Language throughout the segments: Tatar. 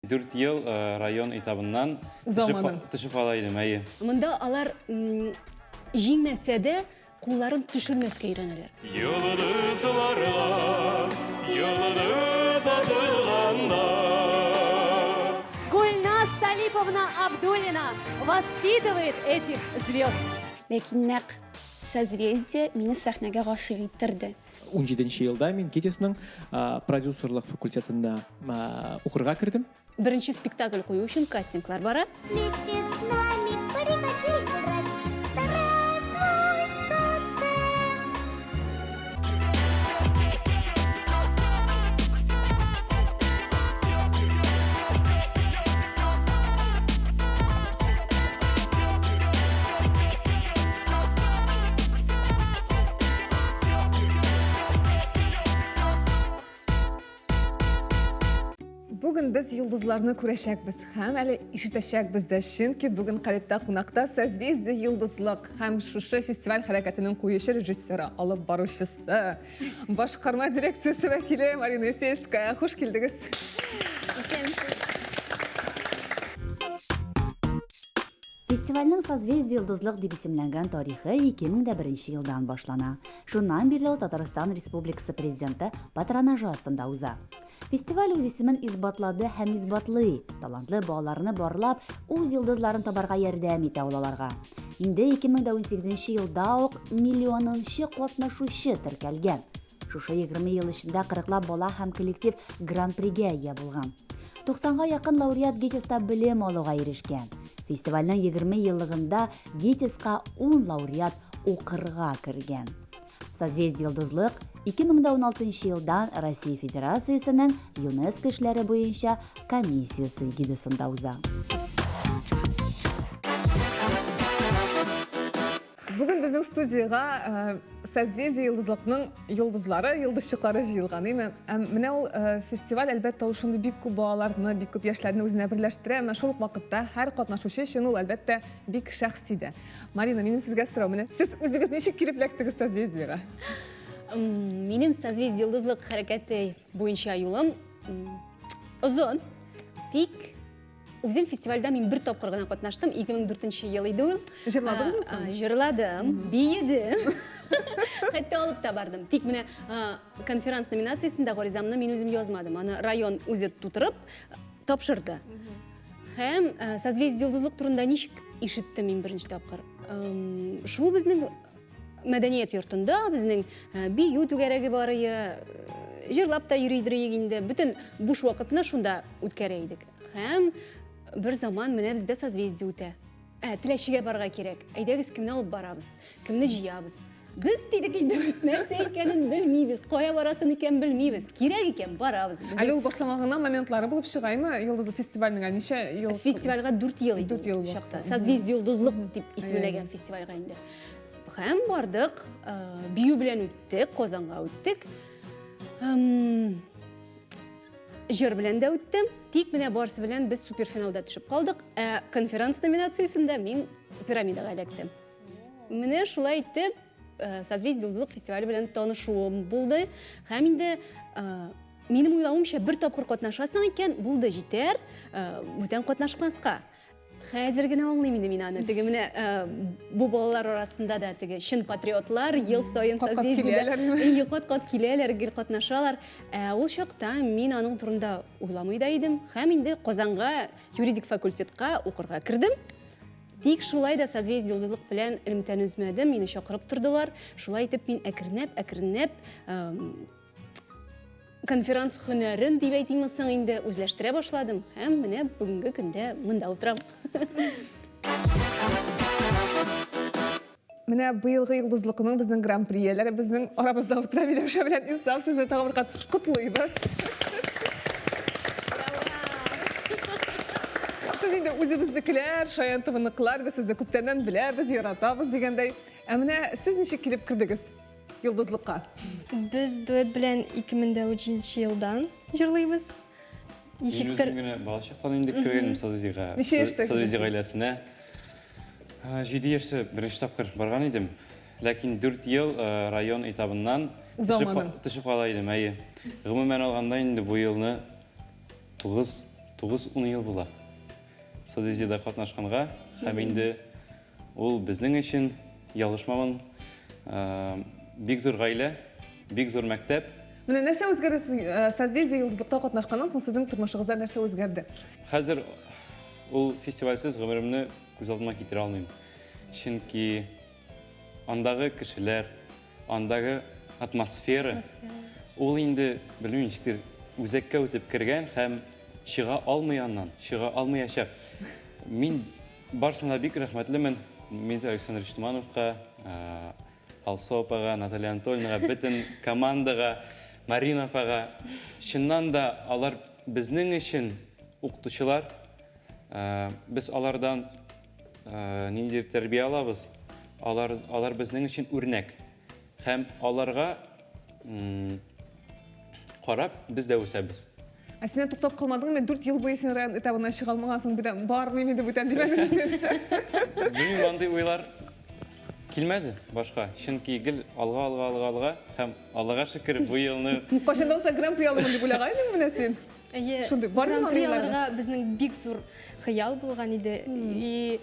4 ел район этабыннан төшеп кала идем, әйе. Монда алар җиңмәсә дә, кулларын төшермәскә өйрәнәләр. Йолдызларга йолдыз атылганда. Гульназ Талиповна Абдуллина воспитывает этих звезд. Ләкин нәкъ Созвездие мине сәхнәгә гашыйк иттерде. Унҗиденче елда мин ГИТИСның продюсерлык факультетында укырга кердем. Беренче спектакль кую өчен кастинглар бара. Вместе с нами приходи играть. Здравствуй, солнце! Бүген без йолдызларны күрәчәкбез һәм әле ишетәчәкбез дә, чөнки бүген Калебтә кунакта Созвездие йолдызлык һәм шушы фестиваль хәрәкәтенең куючы режиссеры, алып баручысы, башкарма дирекциясе вәкиле Марина Сельская. Хуш килдегез. Исәнмесез. Фестивальнең Созвездие-Йолдызлык дип исемләнгән тарихы 2001 елдан башлана. Шуннан бирле ул Татарстан Республикасы Президенты патронажы астында уза. Фестиваль үз исемен исбатлады һәм исбатлый. Талантлы балаларны барлап, үз йолдызларын табарга ярдәм итә ул аларга. Инде 2018 елда ук миллионынчы катнашучы теркәлгән. Шушы 20 ел эчендә кырыклап бала һәм коллектив Гран-пригә ия булган. 90-га якын лауреат ГИТИСта белем алуга ирешкән. Фестивальнең 20 еллыгында ГИТИСка 10 лауреат укырга кергән. Созвездие-Йолдызлык 2016 елдан Россия Федерациясенең ЮНЕСКО эшләре буенча комиссиясе эгидасында уза. Бүген безнең студиягә э, Созвездие йолдызлыкның йолдызлары, йолдызчыклары җыелган, әйме? Менә ул э, фестиваль, әлбәттә, ул шундый бик күп балаларны, бик күп яшьләрне үзенә берләштерә, әмма шул ук вакытта һәр катнашучы өчен ул, әлбәттә, бик шәхси дә. Марина, минем сезгә сорау, менә сез үзегез ничек килеп эләктегез Созвездиегә? Минем Созвездие йолдызлык хәрәкәте буенча юлым озын, тик Үзем фестивальдә мин бер тапкыр гына катнаштым, 2004 ел иде ул. Җырладыгызмы соң? Җырладым, биедем. Хәтта алып та бардым. Тик менә конферанс номинациясендә гаризамны мин үзем язмадым. Аны район үзе тутырып тапшырды. Һәм Созвездие йолдызлык турында ничек ишеттем мин беренче тапкыр? Шул безнең мәдәният йортында безнең бию түгәрәге бар иде, җырлап та йөри идек инде. Бөтен буш вакытны шунда үткәрә идек. Һәм бер заман менә бездә Созвездие үтә. Ә, Теләчегә барырга кирәк. Әйдәгез, кемне алып барабыз? Кемне җыябыз? Без дидек инде, без нәрсә икәнен белмибез, кая барасын икән белмибез. Кирәк икән, барабыз. Безнең Әле ул башламагына моментлары булып чыгаймы Йолдызлы фестивальнең? Әле ничә ел? Фестивальгә 4 ел иде 4 ел ул чакта. Созвездие Йолдызлык дип исемләгән фестивальгә инде. Һәм бардык, бию белән үттек, Казанга үттек. Җыр белән дә үттем. Тик менә барысы белән без суперфиналда төшеп калдык. Ә конферанс номинациясендә мин пирамидага эләктем. Менә шулай итеп, э, Созвездие Йолдызлык фестивале белән танышуым булды. Һәм инде э, минем уйлавымча, бер тапкыр катнашасың икән, булды, җитәр, э, бүтән катнашмаска. Хәзер генә аңлыйм инде мин аны. Теге менә э, бу балалар арасында да теге чын патриотлар ел саен созвездиедә Әйе, кат-кат киләләр, гел катнашалар. Ә ул чакта мин аның турында уйламый да идем. Һәм инде Казанга юридик факультетка укырга кердем. Тик шулай да Созвездие Йолдызлык белән элемтәне өзмәдем, мине чакырып тордылар. Шулай итеп мин әкренләп, әкренләп конферанс һөнәрен дип әйтимме соң инде үзләштерә башладым һәм менә бүгенге көндә монда утырам. Менә быелгы йолдызлыкның безнең гран-при ияләре безнең арабызда утыра Миләүшә белән Инсаф, сезне тагын бер кат котлыйбыз. Сез инде үзебезнекеләр, Шаян ТВныкылар, без сезне күптәннән беләбез, яратабыз дигәндәй. Ә менә сез ничек килеп кердегез? Йолдызлыкка. Без дуэт белән 2013 елдан җырлыйбыз. Ничектер. Мин үзем генә балачактан инде кергәнем Созвездиегә. Ничә яшьтә? Созвездие гаиләсенә. 7 яшьтә беренче тапкыр барган идем. Ләкин 4 ел район этабыннан төшеп кала идем, әйе. Гомумән алганда инде бу елны 9 9-10 ел була. Созвездиедә катнашканга һәм инде ул безнең өчен, ялгышмамын, бик зур гаилә, бик зур мәктәп. Менә нәрсә үзгәрде сез Созвездие йолдызлыкта катнашканнан соң сезнең тормышыгызда нәрсә үзгәрде? Хәзер ул фестивальсез гомеремне күз алдыма китерә алмыйм. Чөнки андагы кешеләр, андагы атмосфера, ул инде, белмим, ничектер, үзәккә үтеп кергән һәм чыга алмый аннан, чыга алмыячак. Мин барысына бик рәхмәтлемен. Дмитрий Александрович Тумановка, Алсу апага, Наталья Анатольевнага, бөтен командага, Марина апага. Чыннан да алар безнең өчен укытучылар. Без алардан ниндидер тәрбия алабыз. Алар, алар безнең өчен үрнәк. Һәм аларга карап без дә үсәбез. Ә син туктап калмадыңмы? Мен 4 ел буе син район этабына чыга алмагансың, бүтән бармыйм инде бүтән димәдеңме син? Белмим, андый уйлар килмәде башка. Чөнки гел алга, алга, алга, алга һәм Аллага шөкер, бу елны Кайчан да булса гран-при алырмын дип уйлаган идеңме менә син? Әйе, Шундый бармы гран-при андый уйлар? алырга безнең бик зур хыял булган иде. И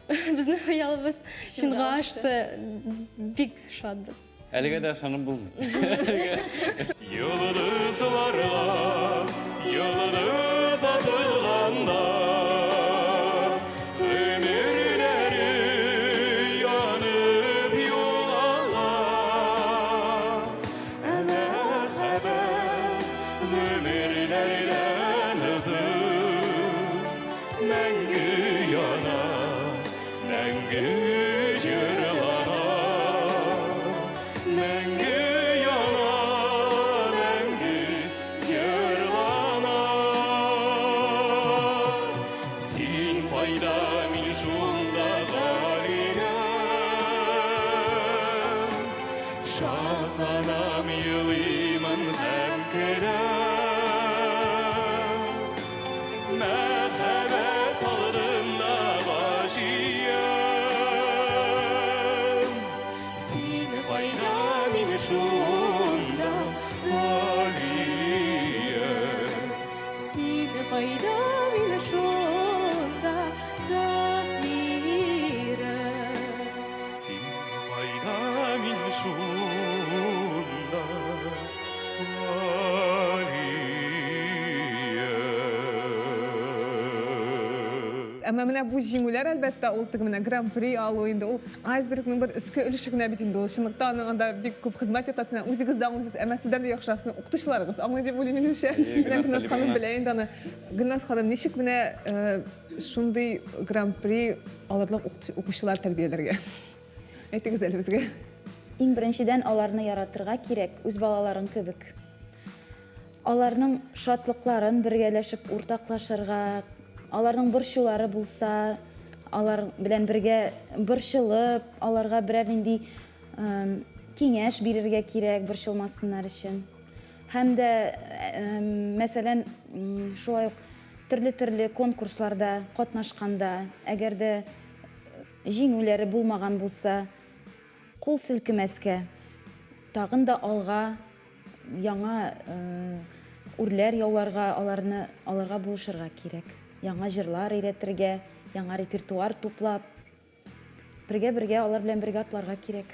безнең хыялыбыз чынга ашты. Бик шатбыз. Әлегә дә ышанып булмый. Йолдызларга йолдыз атылганда Өмерләре янып югала Ә мәхәббәт гомерләрдән озын Мәңге яна, мәңге җырлана Мәңге яна, мәңге җырлана Син кайда, мин шунда Заринә Шатланам, елыймын һәм көләм Мәхәббәт алдында баш иям Син кайда, мин шунда Залия Син кайда, мин шунда, Зафира. Син кайда, мин шунда Алия Әмма менә бу җиңүләр әлбәттә ул теге менә гран-при алу инде ул айсбергның бер өске өлеше генә бит инде ул. Чынлыкта аның анда бик күп хезмәт ята. Син үзегез дә аңлыйсыз, әмма сездән дә яхшырак сезнең укытучыларыгыз аңлый дип уйлыйм минемчә. Менә Гөлназ ханым белә инде аны. Гөлназ ханым, ничек менә шундый гран-при алырлык укучылар тәрбияләргә? Әйтегез әле безгә. Иң беренчедән аларны яратырга кирәк, үз балаларың кебек. Аларның шатлыкларын бергәләшеп уртаклашырга, аларның борчулары булса, алар белән бергә борчылып, аларга берәр нинди киңәш бирергә кирәк, борчылмасыннар өчен. Һәм дә, мәсәлән, шулай ук төрле-төрле конкурсларда катнашканда, әгәр дә җиңүләре булмаган булса, кул селкемәскә, тагын да алга яңа үрләр яуларга, аларны аларга булышырга кирәк. Яңа җырлар өйрәтергә, яңа репертуар туплап, бергә-бергә алар белән бергә атларга кирәк.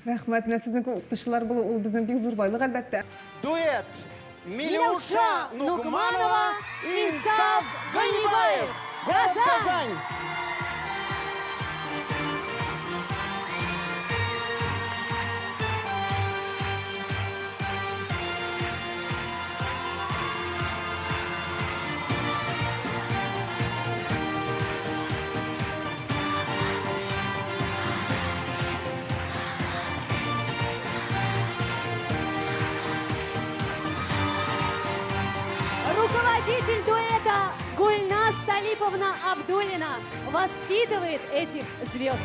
Рәхмәт. Менә сезнең кебек укытучылар булу ул безнең бик зур байлык, әлбәттә. Дуэт Милеуша Нугманова, Инсаф Ганибаев. Город Казань. Руководитель дуэта Гульназ Талиповна Абдуллина воспитывает этих звезд.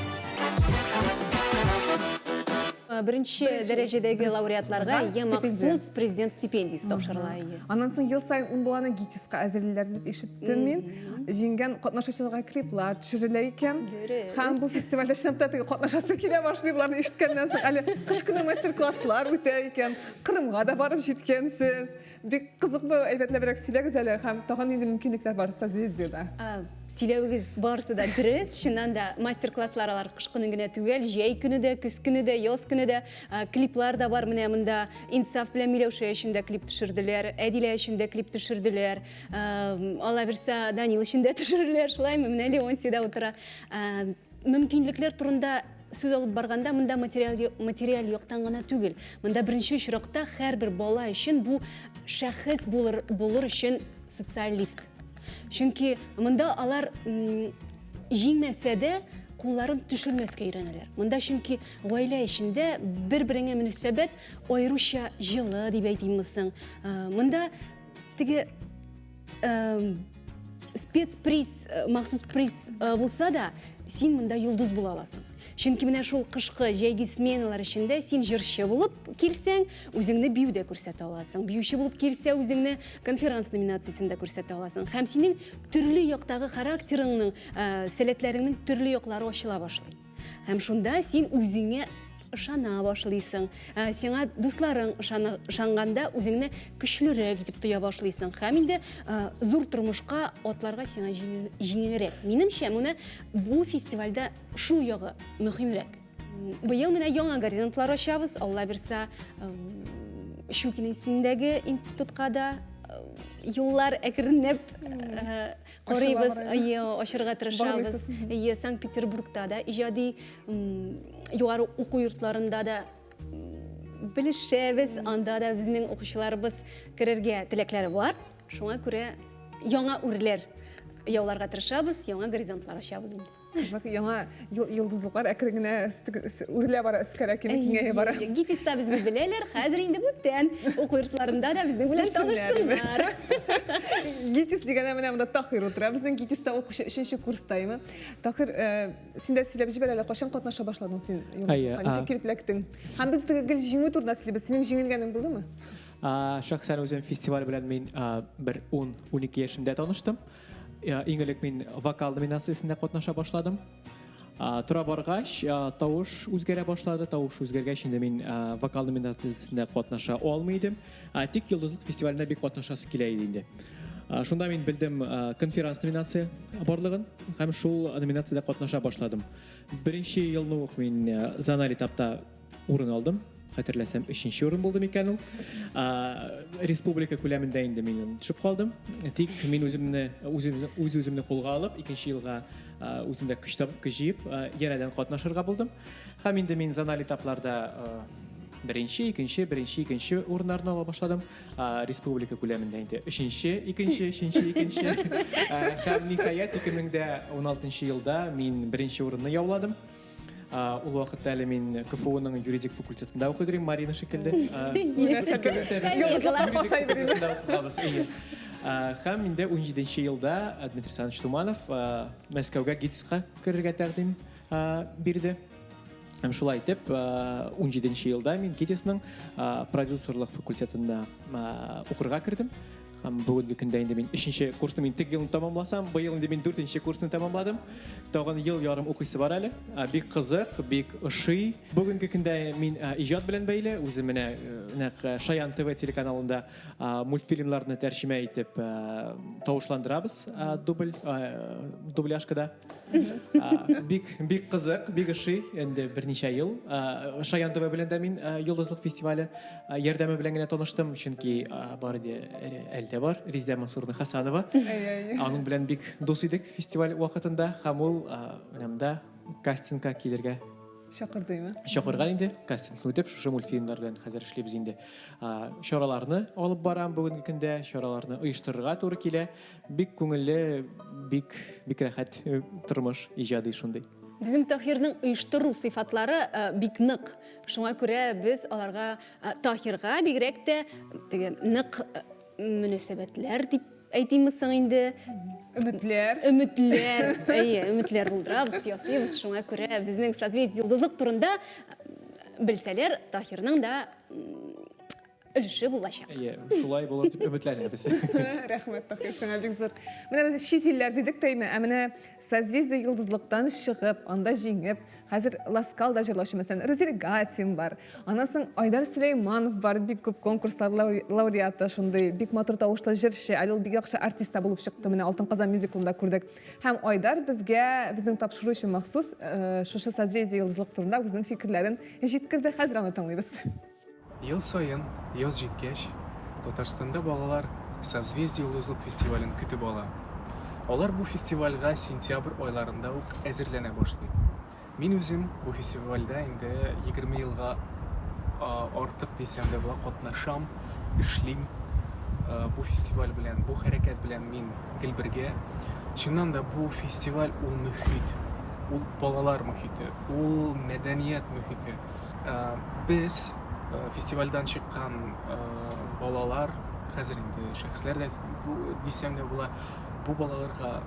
Беренче дәрәҗәдәге лауреатларга е махсус президент стипендиясе тапшырыла. Аннан соң ел саен ун баланы ГИТИСка әзерлиләр дип ишеттем мин. Җиңгән катнашучыларга клиплар төшерелә икән. Һәм бу фестивальдә чынлап та теге катнашасы килә башлый боларны ишеткәннән соң. Әле кыш көне мастер-класслар үтә икән. Кырымга да барып җиткәнсез. Бик кызык бу, әйбәтләбрәк сөйләгез әле һәм тагын нинди мөмкинлекләр бар Созвездиедә? Сөйләвегез барысы да дөрес. Чыннан да мастер-класслар алар кыш көне генә түгел, җәй көне дә, көз көне дә, яз көне дә. Клиплар да бар. Менә монда Инсаф белән Миләүшә өчен дә клип төшерделәр, Әдилә өчен дә клип төшерделәр. Алла бирсә, Данил өчен дә төшерерләр, шулаймы? Менә Леонтий да утыра. Мөмкинлекләр турында сүз алып барганда, монда материаль, материаль яктан гына түгел. Монда беренче очракта һәрбер бала өчен бу шәхес булыр, булыр өчен социаль лифт. Чөнки монда алар җиңмәсә дә кулларын төшермәскә өйрәнәләр. Монда чөнки гаилә эчендә бер-береңә мөнәсәбәт аеруча җылы дип әйтимме соң. Монда теге спецприз, э, махсус приз э, булса да, син монда йолдыз була аласың. Чөнки менә шул кышкы, җәйге сменалар эчендә син җырчы булып килсәң, үзеңне биюдә күрсәтә аласың. Биюче булып килсә, үзеңне конферанс номинациясендә күрсәтә аласың. Һәм синең төрле яктагы характерыңның, э, сәләтләреңнең төрле яклары ачыла башлый. Һәм шунда син үзеңә ышана башлыйсың. Ә, сиңа дусларың ышана, ышанганда үзеңне көчлерәк итеп тоя башлыйсың. Һәм инде ә, зур тормышка атларга сиңа җиңелрәк. Минемчә, моны бу фестивальдә шул ягы мөһимрәк. Быел менә яңа горизонтлар ачабыз. Алла бирса, Щукин исемендәге институтка да юллар әкренләп Карыйбыз, әйе, ачырга тырышабыз. Әйе, Санкт-Петербургта да иҗади югары уку йортларында да белешәбез, анда да безнең укучыларыбыз керергә теләкләре бар. Шуңа күрә яңа үрләр яуларга тырышабыз, яңа горизонтлар ачабыз инде. Бак, яңа йолдызлыклар әкрен генә үрелә бара, өскәрәк кенә киңәя бара. ГИТИСта безне беләләр, хәзер инде бүтән уку йортларында да безнең белән танышсыннар. ГИТИС дигәндә менә монда Таһир утыра. Безнең ГИТИСта укучы өченче курста име. Таһир, э, син дә сөйләп җибәр әле, кайчан катнаша башладың син? Ничек килеп эләктең? Һәм без теге гел җиңү турында сөйлибез. Синең җиңелгәнең булдымы? Шәхсән үзем фестиваль белән мин бер 10-12 яшемдә таныштым. Иң элек мин вокал номинациясендә катнаша башладым. Тора баргач, тавыш үзгәрә башлады. Тавыш үзгәргәч, инде мин вокал номинациясендә катнаша алмый идем. Тик Йолдызлык фестивалендә бик катнашасы килә иде инде. Шунда мин белдем конферанс номинация барлыгын һәм шул номинациядә катнаша башладым. Беренче елны ук мин зональ этапта урын алдым. Хәтерләсәм, өченче урын булды микән ул. Республика күләмендә инде мин төшеп калдым. Тик мин үземне, үземне, үз үземне кулга алып, икенче елга үземдә көч табып, көч җыеп, янәдән катнашырга булдым. Һәм инде мин зональ этапларда беренче, икенче, беренче, икенче урыннарны ала башладым. Республика күләмендә инде өченче, икенче, өченче, икенче. Һәм ниһаять 2016 елда мин беренче урынны яуладым. Ул вакытта әле мин КФУның юридик факультетында укый идем, Марина шикелле. Һәм инде 17 елда Дмитрий Александрович Туманов Мәскәүгә ГИТИСка керергә тәкъдим бирде. Һәм шулай итеп, 17 елда мин ГИТИСның продюсерлык факультетында укырга кердем. Һәм бүгенге көндә инде мин өченче курсны мин теге елны тәмамласам, быел инде мин дүртенче курсны тәмамладым. Тагын ел ярым укыйсы бар әле. Бик кызык, бик ошый. Бүгенге көндә мин иҗат белән бәйле. Үзем менә нәкъ Шаян ТВ телеканалында мультфильмнарны тәрҗемә итеп тавышландырабыз дубль дубляжкада. Бик бик кызык, бик ошый. Инде берничә ел Шаян ТВ белән дә мин Йолдызлык фестивале Ярдәме белән генә таныштым, чөнки бар иде, әле дә бар, Резидә Мансуровна Хасанова. Аның белән бик дус идек фестиваль вакытында, һәм ул менә монда кастингка килергә чакырдымы? Чакырган инде, кастингны үтеп, шушы мультфильмнар белән хәзер эшлибез инде. Чараларны алып барам бүгенге көндә, чараларны оештырырга туры килә. Бик күңелле, бик бик рәхәт э, тормыш иҗади шундый. Безнең Таһирның оештыру сыйфатлары э, бик нык. Шуңа күрә без аларга э, Таһирга бигрәк тә теге нык э, мөнәсәбәтләр дип әйтимме соң инде? Өметләр. Өметләр, әйе, өметләр булдырабыз, ясыйбыз. Шуңа күрә безнең Созвездие Йолдызлык турында белсәләр, Таһирның да өлеше булачак. Әйе, шулай булыр дип өметләнәбез. Рәхмәт, Таһир, сиңа бик зур. Менә без чит илләр дидек тә инде, ә менә Созвездие йолдызлыктан чыгып, анда җиңеп, хәзер Ласкалда җырлаучы, мәсәлән, Рүзил Гатин бар. Аннан соң Айдар Сөләйманов бар, бик күп конкурслар лауреаты, шундый бик матур тавышлы җырчы, әле ул бик яхшы артист та булып чыкты, менә Алтын Казан мюзиклында күрдек. Һәм Айдар безгә, безнең тапшыру өчен махсус, шушы Созвездие йолдызлык турында үзенең фикерләрен җиткерде. Хәзер аны тыңлыйбыз. Ел саен, яз җиткәч, Татарстанда балалар Созвездие-Йолдызлык фестивален көтеп ала. Алар бу фестивальгә сентябрь айларында ук әзерләнә башлый. Мин үзем бу фестивальдә инде 20 елга артык дисәм дә була катнашам, эшлим. Бу фестиваль белән, бу хәрәкәт белән мин гел бергә. Чыннан да бу фестиваль ул мөхит, ул балалар мөхите, ул мәдәният мөхите. Без фестивальдән чыккан балалар, хәзер инде шәхесләр дә дисәм дә була, бу балаларга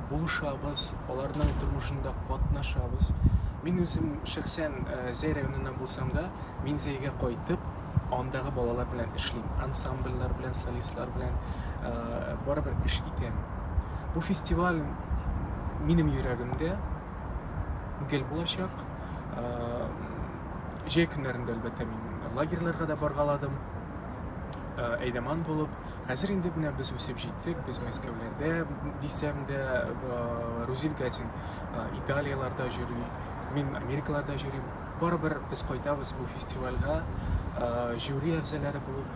булышабыз, аларның тормышында катнашабыз. Мин үзем шәхсән Зәй районыннан булсам да, мин Зәйгә кайтып, андагы балалар белән эшлим. Ансамбльләр белән, солистлар белән барыбер эш итәм. Бу фестиваль минем йөрәгемдә гел булачак. Җәй көннәрендә, әлбәттә, мин лагерьларга да баргаладым, әйдәман булып. Хәзер инде менә без үсеп җиттек, без Мәскәүләрдә дисәм дә, Рузил Гатин Италияләрдә йөри, мин Америкаларда йөрим. Барыбер без кайтабыз бу фестивальгә, жюри әгъзалары булып.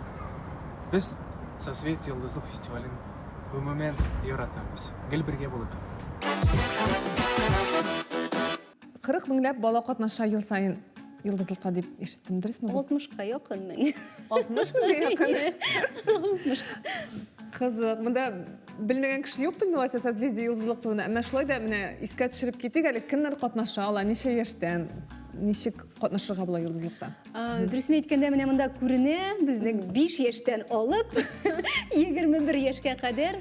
Без Созвездие Йолдызлык фестивален гомумән яратабыз. Гел бергә булыйк. 40 меңләп бала катнаша ел саен Йолдызлыкта дип ишеттем, дөресме бу? 60-ка якын мең. 60 меңгә якын? Кызык. Монда белмәгән кеше юктыр милайса Созвездие Йолдызлык турында. Әмма шулай да менә искә төшереп китик әле, кемнәр катнаша ала, ничә яшьтән, ничек катнашырга була Йолдызлыкта? Дөресен әйткәндә, менә монда күренә, безнең 5 яшьтән алып 21 яшькә кадәр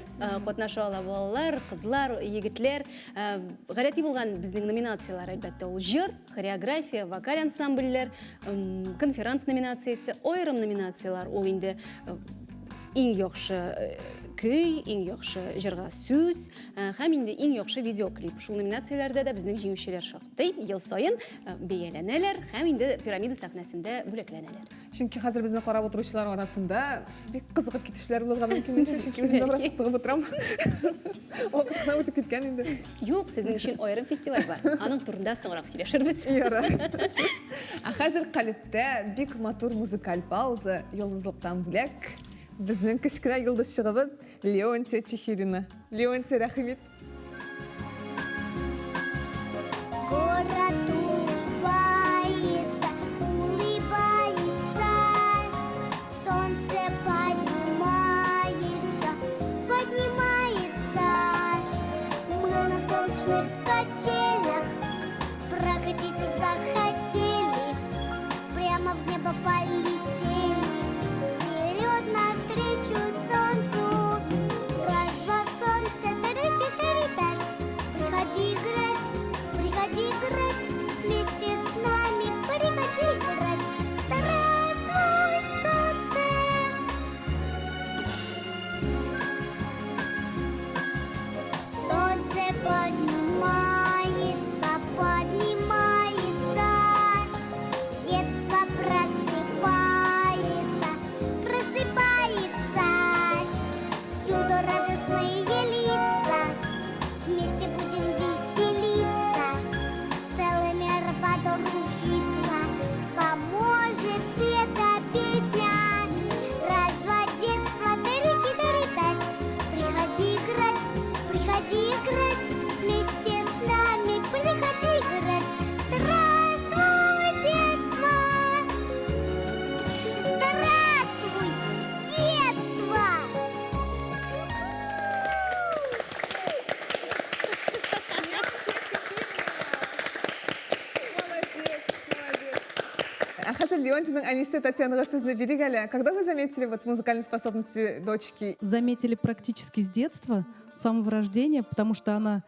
катнаша ала балалар, кызлар, егетләр. Гадәти булган безнең номинацияләр, әлбәттә, ул җыр, хореография, вокаль ансамбльләр, конферанс номинациясе, аерым номинацияләр, ул инде иң яхшы көй, иң яхшы җырга сүз һәм инде иң яхшы видеоклип. Шул номинацияләрдә дә безнең җиңүчеләр шактый ел саен бәяләнәләр һәм инде пирамида сәхнәсендә бүләкләнәләр. Чөнки хәзер безне карап утыручылар арасында бик кызыгып китүчеләр булырга мөмкин, минемчә, чөнки үзем дә бераз кызыгып утырам. Вакыт кына үтеп киткән инде. Юк, сезнең өчен аерым фестиваль бар. Аның турында соңрак сөйләшербез. Ярар. Ә хәзер калебтә бик матур музыкаль пауза, йолдызлыктан бүләк. Безнең кечкенә йолдызчыгыбыз Леонтия Чехирина. Леонтия, рәхим ит. Город улыбается, улыбается, солнце поднимается, поднимается. Мы на солнечных качелях прокатиться захотели, прямо в небо полетели. Вперед навстречу солнцу. Раз, два, солнце, три, четыре, пять. Приходи играть, приходи играть, вместе с нами приходи играть. Здравствуй, солнце! Солнце поднимается, поднимается, детство просыпается, просыпается. Всюду радостные лица, вместе будем веселиться, целый мир подружиться. Поможет эта песня. Раз, два, детство, три, четыре, пять. Приходи играть, приходи играть, вместе с нами приходи играть. Здравствуй, детство! Здравствуй, детство! Ә хәзер Леонтийның әнисе Татьянага сүзне бирик әле. Когда вы заметили вот музыкальные способности дочки? Заметили практически с детства, с самого рождения, потому что она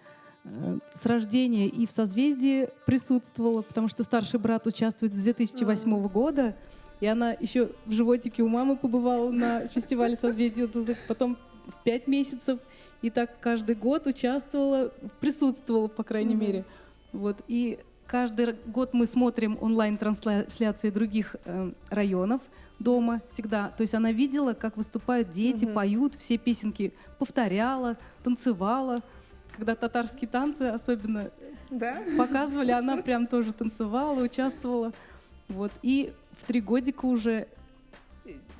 с рождения и в «Созвездии» присутствовала, потому что старший брат участвует с 2008 года, и она еще в животике у мамы побывала на фестивале «Созвездие Йолдызлык», потом в 5 месяцев, и так каждый год участвовала, присутствовала, по крайней мере. Вот. И каждый год мы смотрим онлайн-трансляции других районов дома всегда. То есть она видела, как выступают дети, поют, все песенки повторяла, танцевала. Когда татарские танцы особенно Да? показывали, она прям тоже танцевала, участвовала. Вот. И в 3 годика уже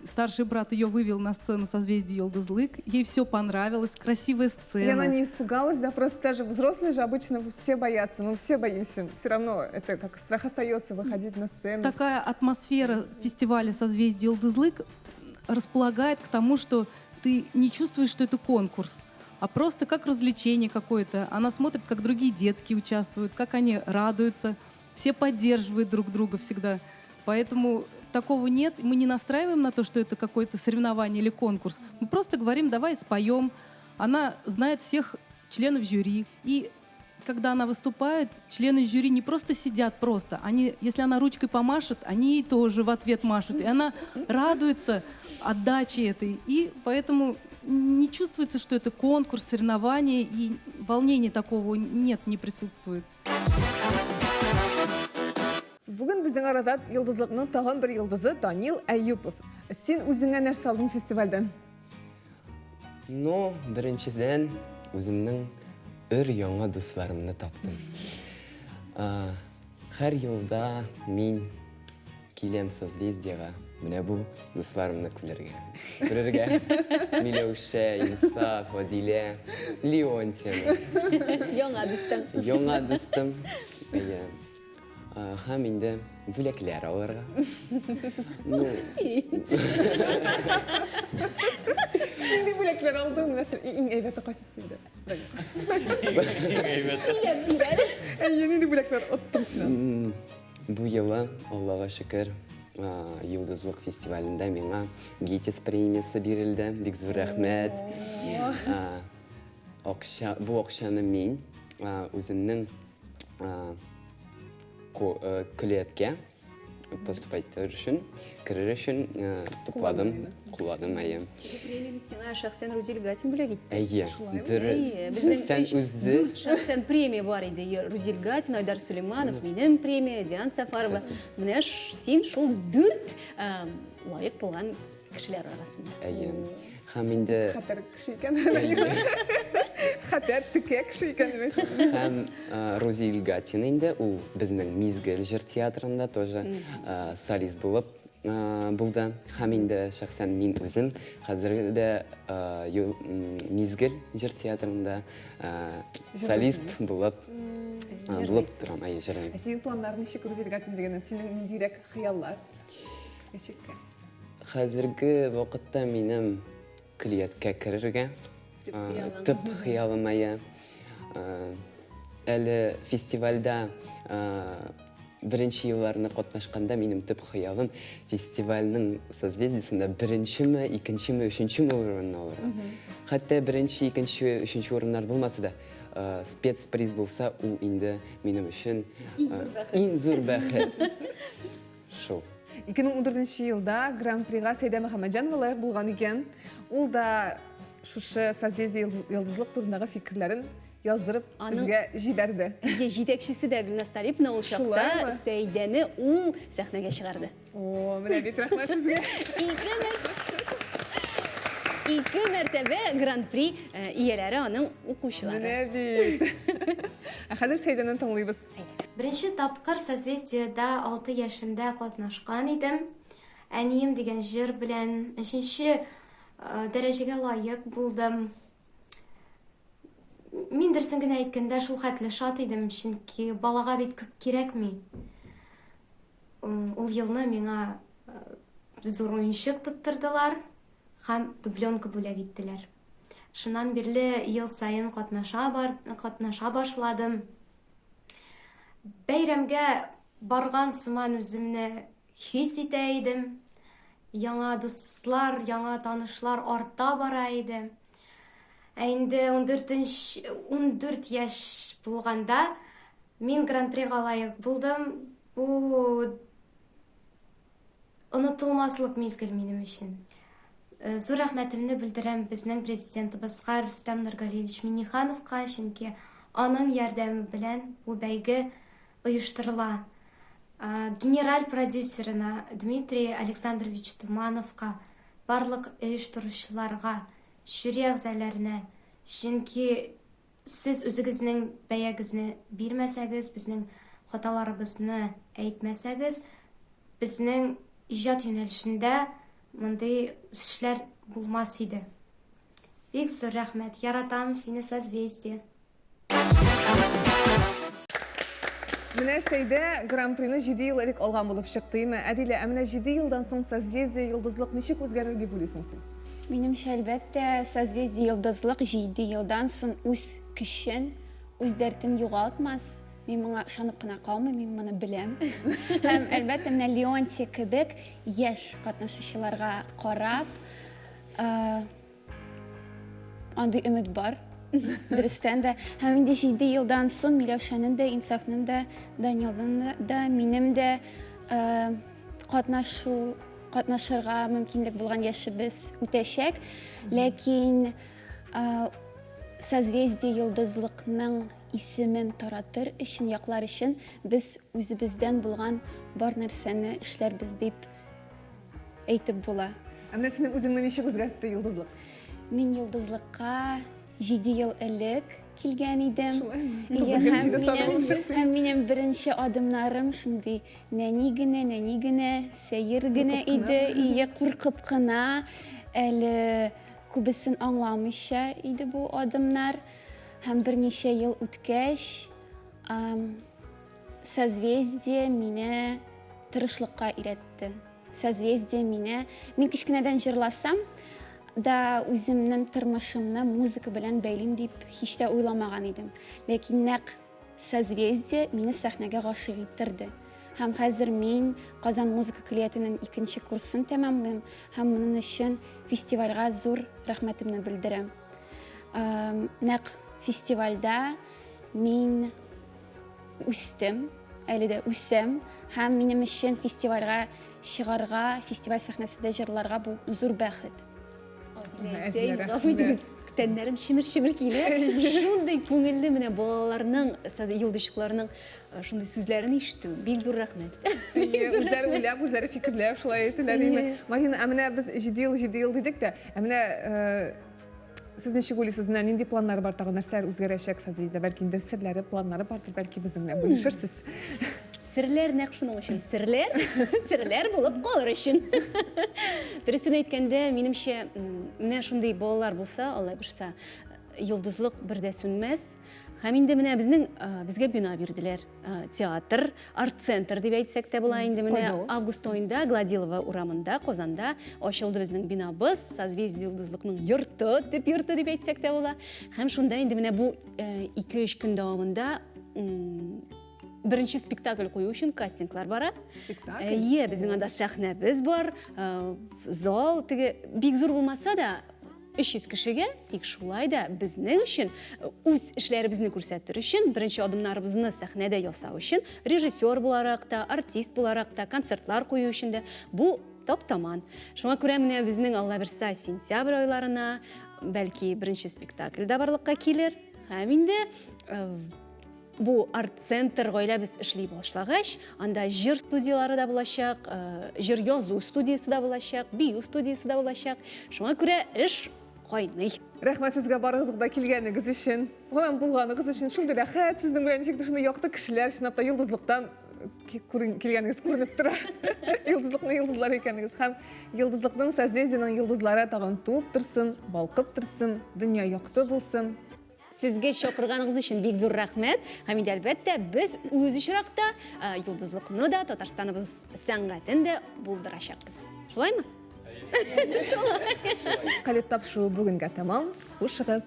старший брат ее вывел на сцену «Созвездие Йолдызлык». Ей все понравилось, красивая сцена. И она не испугалась, да, просто даже взрослые же обычно все боятся, мы все боимся. Все равно это как страх остается выходить на сцену. Такая атмосфера фестиваля «Созвездие Йолдызлык» располагает к тому, что ты не чувствуешь, что это конкурс, а просто как развлечение какое-то. Она смотрит, как другие детки участвуют, как они радуются. Все поддерживают друг друга всегда. Поэтому такого нет. Мы не настраиваем на то, что это какое-то соревнование или конкурс. Мы просто говорим: «Давай споем». Она знает всех членов жюри. И когда она выступает, члены жюри не просто сидят просто. Они, если она ручкой помашет, они ей тоже в ответ машут. И она радуется отдаче этой. И поэтому не чувствуется, что это конкурс, соревнование, и волнения такого нет, не присутствует. Бүген безнең арада Йолдызлыкның тагын бер йолдызы Данил Әюпов. Син үзеңә нәрсә алдың фестивальдән? Ну, беренчедән, үземнең өр яңа дусларымны таптым. Һәр елда мин киләм «Созвездиега» менә бу дусларымны күрергә. Күрергә. Миләүшә, Инсаф, Адилә, Леонтьяны. Яңа дустың. Яңа дустым. Әйе. Һәм инде бүләкләр алырга. Ну, Нинди бүләкләр алдың? Мәсәлән, иң әйбәте кайсысы иде? Сөйләп бир әле. Әйе, нинди бүләкләр оттың син? Бу елы, Аллага шөкер, Йолдызлык фестивалендә миңа ГИТИС премиясе бирелде. Бик зур рәхмәт. Акча, бу акчаны мин үземнең көллияткә поступать итәр өчен, керер өчен тупладым, кулландым, әйе. Бу премияне сиңа шәхсән Рузил Гатин бүләк итте. Әйе, дөрес. Әйе, безнең Шәхсән өч, үзе дүрт шәхсән премия бар иде. Рузил Гатин, Айдар Сулейманов, минем премия, Диана Сафарова. Менә син шул дүрт лаек булган кешеләр арасында. Әйе. Һәм инде Хәтәр кеше икән. Хәтәр текә кеше икән. Һәм Рузил Гатин инде ул безнең Мизгел җыр театрында тоже солист булып булды. Һәм инде шәхсән мин үзем хәзер дә Мизгел җыр театрында солист булып торам, әйе, җырлыйм. Ә синең планнар ничек, Рузил Гатин дигәннән? Синең ниндирәк хыяллар? Ничек? Хәзерге вакытта минем көллияткә керергә Төп хыялың. Төп хыялым, әйе. Әле фестивальдә беренче елларны катнашканда минем төп хыялым фестивальнең «Созвездиесендә» беренчеме, икенчеме, өченчеме урынны алырга. Хәтта беренче, икенче, өченче урыннар булмаса да, спецприз булса, ул инде минем өчен Иң зур бәхет. Иң зур бәхет. Шул. 2014 елда Гран-прига Сәйдә Мөхәммәтҗанова лаек булган икән. Ул да шушы «Созвездие Йолдызлык» турындагы фикерләрен яздырып безгә җибәрде. Әйе, җитәкчесе дә Гөлназ Талиповна ул чакта Шулаймы? Сәйдәне ул сәхнәгә чыгарды. О, менә бит, рәхмәт сезгә. Ике мәртәбә Гран-при ияләре аның укучылары. Менә бит. Ә хәзер Сәйдәне тыңлыйбыз. Беренче тапкыр «Созвездиедә» 6 яшемдә катнашкан идем. «Әнием» дигән җыр белән өченче дәрәҗәгә лаек булдым. Мин дөресен генә әйткәндә шул хәтле шат идем, чөнки балага бит күп кирәкми. Ул елны миңа зур уенчык тоттырдылар һәм дубленка бүләк иттеләр. Шуннан бирле ел саен катнаша бар, катнаша башладым. Бәйрәмгә барган сыман үземне хис итә идем. Яңа дуслар, яңа танышлар арта бара иде. Ә инде 14 14 яшь булганда мин гран-прига лаек булдым. Бу онытылмаслык мизгел минем өчен. Э, зур рәхмәтемне белдерәм безнең президентыбызга Рөстәм Нургалиевич Миннихановка, чөнки аның ярдәме белән бу бәйге оештырыла. Э, генераль продюсерына Дмитрий Александрович Тумановка, барлык оештыручыларга, жюри әгъзаларына, чөнки сез үзегезнең бәягезне бирмәсәгез, безнең хаталарыбызны әйтмәсәгез, безнең иҗат юнәлешендә мондый үсешләр булмас иде. Бик зур рәхмәт. Яратам сине, Созвездие. Менә Сәйдә Гран-прины 7 ел элек алган булып чыкты, име? Әдилә, ә менә 7 елдан соң Созвездие Йолдызлык ничек үзгәрер дип уйлыйсың син? Минемчә, әлбәттә, Созвездие Йолдызлык 7 елдан соң үз көчен, үз дәртен югалтмас. Мин моңа ышанып кына калмыйм, мин моны беләм. Һәм, әлбәттә, менә Леонтий кебек яшь катнашучыларга карап, Андый өмет бар. Дөрестән дә. Һәм инде 7 елдан соң Миләүшәнең дә, Инсафның да, Данилның да, минем дә э, катнашу катнашырга мөмкинлек булган яшебез үтәчәк. Ләкин э, Созвездие йолдызлыкның исемен таратыр өчен, яклар өчен без үзебездән булган бар нәрсәне эшләрбез дип әйтеп була. Ә менә синең үзеңне ничек үзгәртте йолдызлык? Мин йолдызлыкка 7 ел элек килгән идем. Шулаймы? Һәм минем беренче адымнарым шундый нәни генә, нәни генә, сәер генә иде. Ие, куркып кына, әле күбесен аңламыйча иде бу адымнар. Һәм берничә ел үткәч, Созвездие мине тырышлыкка өйрәтте. Созвездие мине, мин кечкенәдән җырласам да үземнең тормышымны музыка белән бәйлим дип һич тә уйламаган идем. Ләкин нәкъ Созвездие мине сәхнәгә гашыйк иттерде. Һәм хәзер мин Казан музыка көллиятенең икенче курсын тәмамлыйм һәм моның өчен фестивальгә зур рәхмәтемне белдерәм. Нәкъ фестивальдә мин үстем, әле дә үсәм һәм минем өчен фестивальгә чыгарга, фестиваль сәхнәсендә җырларга бу зур бәхет. Гафу итегез, тәннәрем чемер-чемер килә. Шундый күңелле менә балаларның, йолдызчыкларның э, шундый сүзләрен ишетү. Бик зур рәхмәт. Үзләре уйлап, үзләре фикерләп шулай әйтәләр. Марина, ә менә без 7 ел, 7 ел дидек тә, ә менә э, Сез ничек уйлыйсыз, менә нинди планнар бар тагын, нәрсәләр үзгәрәчәк Созвездие? Бәлки инде серләре, планнары бардыр, бәлки безнең белән бүлешерсез. Серләр нәкъ шуның өчен серләр, серләр булып калыр өчен. Дөресен әйткәндә, минемчә, менә шундый балалар булса, Алла бирса, йолдызлык бер дә сүнмәс. Һәм инде менә безнең безгә бина бирделәр. Театр, арт-центр дип әйтсәк тә була инде. Менә август аенда Гладилова урамында, Казанда ачылды безнең бинабыз, Созвездие йолдызлыкның йорты, төп йорты дип әйтсәк тә була. Һәм шунда инде менә бу 2-3 көн дәвамында беренче спектакль кую өчен кастинглар бара. Спектакль? Әйе, безнең анда сәхнәбез бар, зал теге бик зур булмаса да, 300 кешегә, тик шулай да безнең өчен, үз эшләребезне күрсәтер өчен, беренче адымнарыбызны сәхнәдә ясау өчен, режиссер буларак та, артист буларак та, концертлар кую өчен дә бу топ-таман. Шуңа күрә менә безнең Алла бирса сентябрь айларына, бәлки беренче спектакль дә барлыкка килер. Һәм инде Бу арт-центр гаиләбез эшли башлагач, анда җыр студияләре дә булачак, э, җыр язу студиясе дә булачак, бию студиясе дә булачак. Шуңа күрә эш кайный. Рәхмәт сезгә барыгызга да килгәнегез өчен, гомумән булганыгыз өчен. Шундый рәхәт сезнең белән ничектер шундый якты кешеләр, чынлап та йолдызлыктан килгәнегез күренеп тора. Йолдызлыкның йолдызлары икәнегез һәм йолдызлыкның созвездиенең йолдызлары тагын туып торсын, балкып торсын, дөнья якты булсын. Сезгә чакырганыгыз өчен бик зур рәхмәт. Һәм инде әлбәттә, без үз очракта йолдызлыкны да, Татарстаныбыз сәнгатен дә булдырачакбыз. Шулаймы? Шулай. Калеб тапшыруы бүгенгә тәмам. Хушыгыз.